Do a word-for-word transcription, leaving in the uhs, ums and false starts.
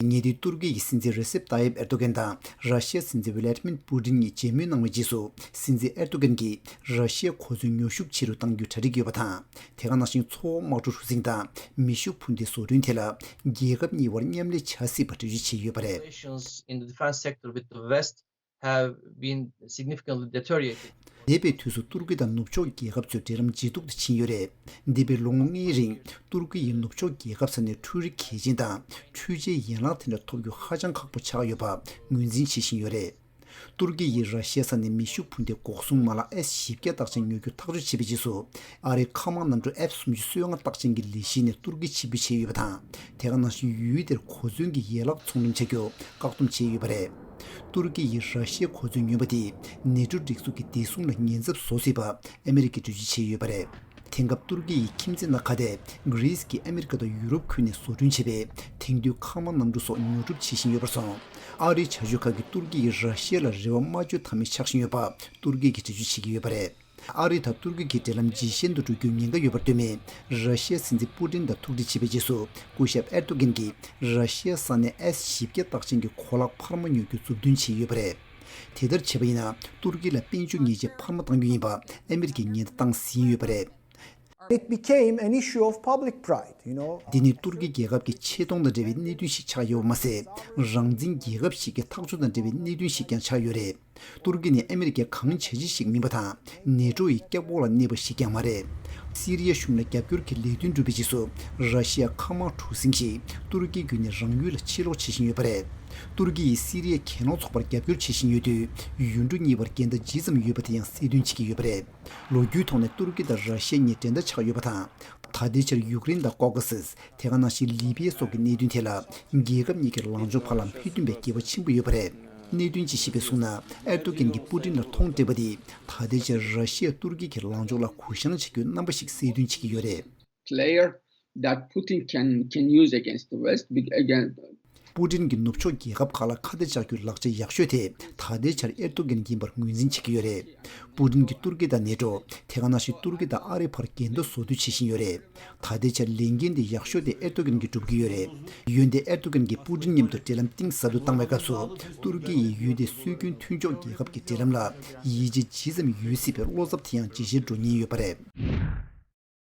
ཉེ་དུས་ཏུར་ཀི་ཡི་སྲིད་འཛིན་རེ་སེབ་ཏཱ་ཡིབ་ཨེར་ཏོ་གན་དང་ར་ཤི་ཡའི་སྲིད་འཛིན་ཝི་ལེད་མིར་པུ་ཏིན་གཉིས་མཇལ་མོལ་གནང་བའི་རྗེས་སུ། སྲིད་འཛིན་ཨེར་ཏོ་གན་གྱིས་ར་ཤི་ཡའི་གོ་མཚོན་ཉོ་ཤུགས་ཆེ་རུ་གཏང་རྒྱུའི་གྲ་སྒྲིག་ཡོད་པ་དང་། དེ་ག་ནང་བཞིན་མཚོ་འོག་དམག་གྲུ་གྲུ་གཟིངས་དང་མེ་ཤུགས་འཕུར་མདེལ་བཟོ་སྐྲུན་ཐད་ལ་རྒྱལ་ཁབ་གཉིས་བར་མཉམ་ལས་བྱ་སྲིད་པ་འགྲེལ་བརྗོད་བྱས་ཡོད་པ་རེད། Relations in the defense sector with the West have been significantly deteriorated. འདས་པའི་དུས་སུ་ཏུར་ཀི་དང་ནུབ་ཕྱོགས་རྒྱལ་ཁབ་ཚོའི་འབྲེལ་ལམ་ཇེ་སྡུག་ཏུ་ཕྱིན་ཡོད་རེད། འདས་པའི་ལོ་ངོ་ལྔའི་རིང་ཏུར་ཀི་ཡིས་ནུབ་ཕྱོགས་རྒྱལ་ཁབ་ས་ནས་འཕྲུལ་རིག་གལ་ཆེན་དང་འཕྲུལ་ཆས་ཡན་ལག་དེ་འདྲ་ཐོབ་རྒྱུ་ཧ་ཅང་ཁག་པོ་ཆགས་ཡོད་པ་ངོས་འཛིན་བྱེད་བཞིན་ཡོད་རེད། ཏུར་ཀི་ཡིས་ར་ཤི་ཡའི་ས་ནས་མེ་ཤུགས་འཕུར་མདེལ་འགོག་སྲུང་མ་ལག་ཨེས་བཞི་བརྒྱ་རྟགས་ཅན་ཉོ་རྒྱུ་ཐག་གཅོད་བྱས་པའི་རྗེས་སུ། ཨ་རིའི་མཁའ་དམག་གནམ་གྲུ་ཨེཕ་སུམ་ཅུ་སོ་ལྔ་རྟགས་ཅན་གྱི་ལས་གཞི་ནས་ཏུར་ཀི་ཕྱིར་འབུད་བྱས་ཡོད་པ་དང་། དེ་ག་ནང་བཞིན་ཡུལ་དེར་གོ་མཚོན་གྱི་ཡན་ལག་ཚོང་འགྲེམས་བྱ་རྒྱུ་བཀག་སྡོམ་བྱས་ཡོད་པ་རེད། ཏུར་ཀི་ཡིས་ར་ཤི་ཡའི་གོ་མཚོན་ཉོས་པ་དེས་ནེ་ཏྲོ་སྒྲིག་འཛུགས་ཀྱི་བདེ་སྲུང་ལ་ཉེན་ཚབས་བཟོ་སྲིད་པ་ཨ་མི་རི་ཀས་འགྲེལ་བརྗོད་བྱས་ཡོད་པ་རེད། དེང་སྐབས་ཏུར་ཀི་ཡི་ཁྱིམ་མཚེས་ནང་ཁ་གཏད་གྷི་རིས་ཀྱིས་ཨ་མི་རི་ཀ་དང་ཡུ་རོབ་ཁུལ་ནས་བཟོ་སྐྲུན་བྱས་པའི་དེང་དུས་མཁའ་དམག་གནམ་གྲུ་སོགས་ཉོ་སྒྲུབ་བྱེད་བཞིན་ཡོད་པར་སོང་། ཨ་རིའི་བྱ་སྤྱོད་ཁག་གིས་ཏུར་ཀི་ཡིས་ར་ཤི་ཡ་ལ་རེ་བ་མ་བཅོལ་ཐབས་མེད་ཆགས་བཞིན་ཡོད་པ་ཏུར་ཀི་གིས་འགྲེལ་བརྗོད་བྱེད་ཀྱི་ཡོད་པ་རེད། ཨ་རི་དང་ཏུར་ཀི་གི་འབྲེལ་ལམ་ཇེ་ཞན་དུ་འགྲོ་རྒྱུའི་ཉེན་ཁ་ཡོད་པར་ལྟོས་མེད། ར་ཤི་ཡའི་སྲིད་འཛིན་པུ་ཏིན་དང་ཐུག་འཕྲད་བྱས་པའི་རྗེས་སུ། སྐུ་ཞབས་ཨེར་ཏོ་གན་གྱིས་ར་ཤི་ཡའི་ས་ནས་ཨེས་བཞི་བརྒྱ་རྟགས་ཅན་གྱི་གོ་ལག་འཕར་མ་ཉོ་རྒྱུ་མཛུབ་སྟོན་བྱས་ཡོད་པ་རེད། དེ་ལྟར་བྱས་པ་ཡིན་ན། ཏུར་ཀི་ལ་དཔལ་འབྱོར་ཉེས་ཆད་འཕར་མ་གཏང་རྒྱུ་ཡིན་པ་ཨ་མི་རི་ཀས་ཉེན་བརྡ་བཏང་ཟིན་ཡོད་པ་རེད། It became an issue of public pride, you know. འདི་ནི་ཏུར་ཀི་རྒྱལ་ཁབ་ཀྱི་ཆེ་མཐོང་དང་འབྲེལ་བའི་གནད་དོན་ཞིག་ཆགས་ཡོད་པ་མ་ཟད། རང་བཙན་རྒྱལ་ཁབ་ཞིག་གི་ཐག་གཅོད་དང་འབྲེལ་བའི་གནད་དོན་ཞིག་ཀྱང་ཆགས་ཡོད་རེད། ཏུར་ཀི་ནི་ཨ་མི་རི་ཀའི་གང་བྱ་བྱེད་ཞིག་མིན་པ་དང་། ནེ་ཏྲོ་ཡི་སྐྱབས་འོག་ལ་གནས་པ་ཞིག་ཀྱང་མ་རེད། སི་རི་ཡའི་གཞུང་ལ་རྒྱབ་སྐྱོར་གྱི་ལས་དོན་བསྒྲུབས་པའི་རྗེས་སུ། ར་ཤི་ཡ་མཁའ་དམག་གྲུ་གཟིངས་ཤིག་ཏུར་ཀིའི་བརྒྱུད་ནས་རང་ཡུལ་ལ་ཕྱིར་ལོག་བྱེད་བཞིན་ཡོད་པ་རེད། ཏུར་ཀི་ཡིས་སི་རི་ཡའི་གྱེན་ལོག་ཚོགས་པར་རྒྱབ་སྐྱོར་བྱེད་བཞིན་ཡོད་དུས། ཡུལ་གྲུ་གཉིས་བར་འགལ་ཟླ་ཇི་ཙམ་ཡོད་པ་དེ་ཡང་གསལ་སྟོན་བྱེད་ཀྱི་ཡོད་པ་རེད། ལོ་རྒྱུས་ཐོག་ནས་ཏུར་ཀི་དང་ར་ཤི་ཡ་གཉིས་འགྲན་ཟླ་ཆགས་ཡོད་པ་དང་། ད་ལྟའི་ཆར་ཡུཀ་རེན་དང་ཀོ་ཀ་སིས། དེ་ག་ནང་བཞིན་ལི་བི་ཡ་སོགས་ཀྱི་གནད་དོན་ཐད་ལ། རྒྱལ་ཁབ་གཉིས་ཀྱི་ལངས་ཕྱོགས་བར་ལ་མི་མཐུན་པའི་འགལ་བ་ཆེན་པོ་ཡོད་པ་རེད། གནད་དོན་ཅིག་ཤེས་པས་གསུངས་ན། ཨེར་ཏོ་གན་གྱིས་པུ་ཏིན་ལ་མཐོང་སྤྲད་པ་དེས། ད་ལྟའི་ཆར་ར་ཤི་ཡ་ཏུར་ཀི་གི་ལངས་ཕྱོགས་ལ་གུ་བཤངས་བྱེད་རྒྱུའི་རྣམ་པ་ཞིག་གསལ་སྟོན་བྱེད་ཀྱི་ཡོད་རེད། player that Putin can can use against the West, be- against པུ་ཏིན་གྱིས་ནུབ་ཕྱོགས་རྒྱལ་ཁབ་ཁག་ལ་ཁ་གཏད་གཅོག་རྒྱུའི་ལག་ཆ་ཡག་ཤོས་དེ་ད་ལྟའི་ཆར་ཨེར་ཏོ་གན་ཡིན་པར་ངོས་འཛིན་བྱེད་ཀྱི་ཡོད་རེད། པུ་ཏིན་གྱིས་ཏུར་ཀི་དང་ནེ་ཏྲོ། དེ་ག་ནང་བཞིན་ཏུར་ཀི་དང་ཨ་རིའི་བར་འགལ་ཟླ་བཟོ་འདོད་བྱེད་བཞིན་ཡོད་རེད། ད་ལྟའི་ཆར་ལས་འགན་དེ་ཡག་ཤོས་དེ་ཨེར་ཏོ་གན་གྱིས་སྒྲུབ་ཀྱི་ཡོད་རེད། འོན་ཏེ་ཨེར་ཏོ་གན་གྱིས་པུ་ཏིན་མཉམ་དུ་འབྲེལ་ལམ་གཏིང་ཟབ་ཏུ་བཏང་བའི་སྐབས་སུ། ཏུར་ཀི་ཡིས་ཡུལ་དེའི་སྲོལ་རྒྱུན་མཐུན་ཕྱོགས་རྒྱལ་ཁབ་ཀྱི་འབྲེལ་ལམ་ལ་ཡིད་ཆེས་ཇི་ཙམ་ཡོད་སྲིད་པའི་བློ་འཚབ་དེ་ཡང་ཇེ་ཆེར་འགྲོ་ཉེན་ཡོད་པ་རེད།